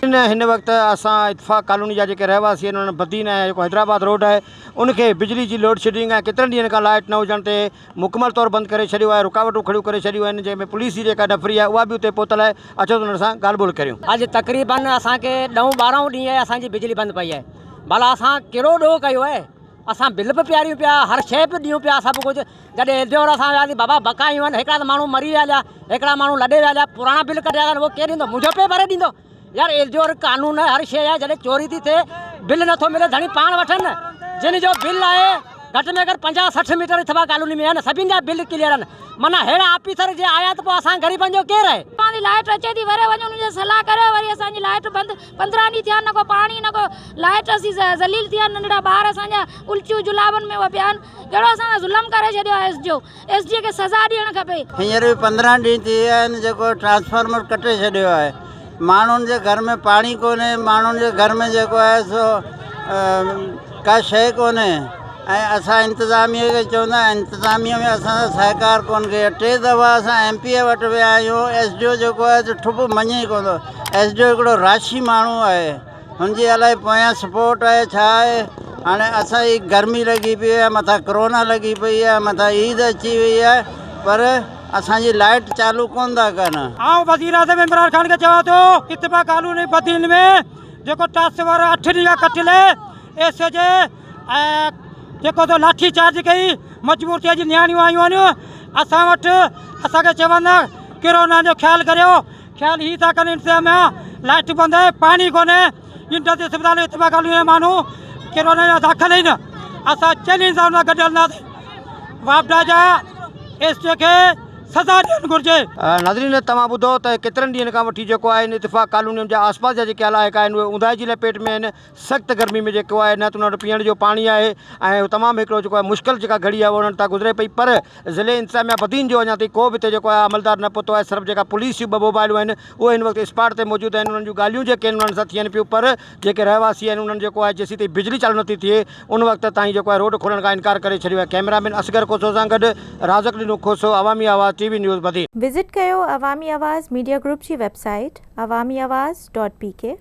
هن وقت اسان اتفاق ڪالوني جا جيڪي رهواسي آهن انهن بدين ۽ جيڪو حيدرآباد روڊ آهي ان کي بجلي جي لوڊشيڊنگ ۽ ڪيترن ڏينهن کان لائيٽ نه هجڻ تي مڪمل طور بند ڪري ڇڏيو آهي رڪاوٽون کڙيون ڪري ڇڏيون آهن جنهن ۾ پوليس جي جيڪا نفري آهي اها به اتي پهتل آهي اچو ته انهن سان ڳالهه ٻولهه ڪريون. اڄ تقريبن اسان کي ڏهون ٻارهون ڏينهن آهي اسان جي بجلي بند پئي آهي ڀلا اسان ڪهڙو ڏوهه ڪيو آهي اسان بل به پياريون پيا هر شيء به ڏيون پيا سڀ ڪجهه جڏهن ايس ڊي او اسان وياسين بابا بقايون آهن هڪڙا ته ماڻهو مري ويا هليا هڪڙا ماڻهو لڏي ويا هليا پراڻا بل ڪڍيا اٿن اهو ڪير ڏيندو منهنجو پيء ڀري ڏيندو يار ايس ڊي او قانون آهي هر شيء آهي جڏهن چوري ٿي ٿئي بل نٿو ملي ڌڻي پاڻ وٺن نه جن جو بل آهي گهٽ ۾ گهٽ 50 60 ميٽر اٿوا ڪالوني ۾ آهن سڀني جا بل ڪليئر آهن معنيٰ ههڙا آفيسر جي آيا ته پوء اسان غريبن جو ڪير آهي. اسان جي لائٽ اچي ٿي وري وڃو انهن جي صلاح ڪريو وري اسان جي لائٽ بند 15 ڏينهن ٿيا آهن نه ڪو پاڻي نه ڪو لائٽ اسين ذليل ٿيا آهن ننڍڙا ٻار اسان جا الٽيون جلابن ۾ اهي پيا آهن ڪهڙو اسان سان ظلم ڪري ڇڏيو آهي S D O S D کي سزا ڏيڻ کپي. هينئر به 15 ڏينهن ٿي ويا آهن جيڪو ٽرانسفارمر ڪٽي ڇڏيو آهي ماڻهن جي گهر ۾ پاڻي ڪونهي ماڻهن جي گهر ۾ جيڪو آهي سو ڪا شيء ڪونهي ۽ اسان انتظاميه کي چوندا آهيون انتظاميه ۾ اسان سان سهڪار ڪونه ڪئي آهي ٽي دفعا اسان ايم پي اي وٽ ويا آهيون ايس ڊي او جيڪو آهي سو ٺپ مڃي ئي ڪونه ٿو ايس ڊي او هڪڙو راشي ماڻهو آهي هن جي الائي پويان سپورٽ آهي ڇا آهي هاڻي اسان جي گرمي لڳي پئي آهي مٿان ڪرونا لڳي پئي آهي مٿان عيد اچي وئي آهي پر اسان جي لائٽ چالو ڪون ٿا ڪن. آئون وزيراعظم عمران خان کي چوان ٿو اتفاق ڪالوني بدين ۾ جيڪو ٽاسور اٺ ڏينهن کان ڪٽيل ايس ايچ اي ۽ جيڪو تو لاٺي چارج ڪئي مجبور ٿي اڄ نياڻيون آيون آهن اسان وٽ اسان کي چون ٿا ڪرونا جو خيال ڪريو خيال هي ٿا ڪن انتظاميا لائٽ بند آهي پاڻي ڪونهي انٽر اسپتال اتفاق ڪالوني جا ماڻهو ڪرونا جا داخل آهن اسان چئني سان گڏ هلنداسين واپڊا جا ايس ڊي کي سزا ڏيڻ گهرجي. ناظرين توهان ٻڌو ته ڪيترن ڏينهن کان وٺي جيڪو آهي ان اتفاق ڪالونين جا آس پاس جا جيڪي علائقا آهن اهي اونداهي جي لپيٽ ۾ آهن سخت گرمي ۾ جيڪو آهي نه ته انهن وٽ پيئڻ جو پاڻي آهي ۽ تمام هڪڙو جيڪو آهي مشڪل جيڪا گهڙي آهي اها انهن تان گذري پئي پر ضلعي انتظاميا بدين جو اڃا تائين ڪو به هتي جيڪو آهي عملدار نه پهتو آهي صرف جيڪا پوليس جون ٻه موبائلون آهن اهي هن وقت اسپاٽ تي موجود آهن انهن جون ڳالهيون جيڪي آهن انهن سان ٿين پيون پر جيڪي رهواسي آهن انهن جيڪو آهي جيسين تائين بجلي چالو نٿي ٿئي ان وقت تائين جيڪو آهي روڊ کولڻ کان انڪار ڪري ڇڏيو آهي ڪئميرا مين اصغر کوسو سان گڏ رازق ڏنو Khoso Awami Awaz T V news Badin. Visit ڪيو عوامي آواز ميڊيا گروپ جي web site Awami Awaz dot P K.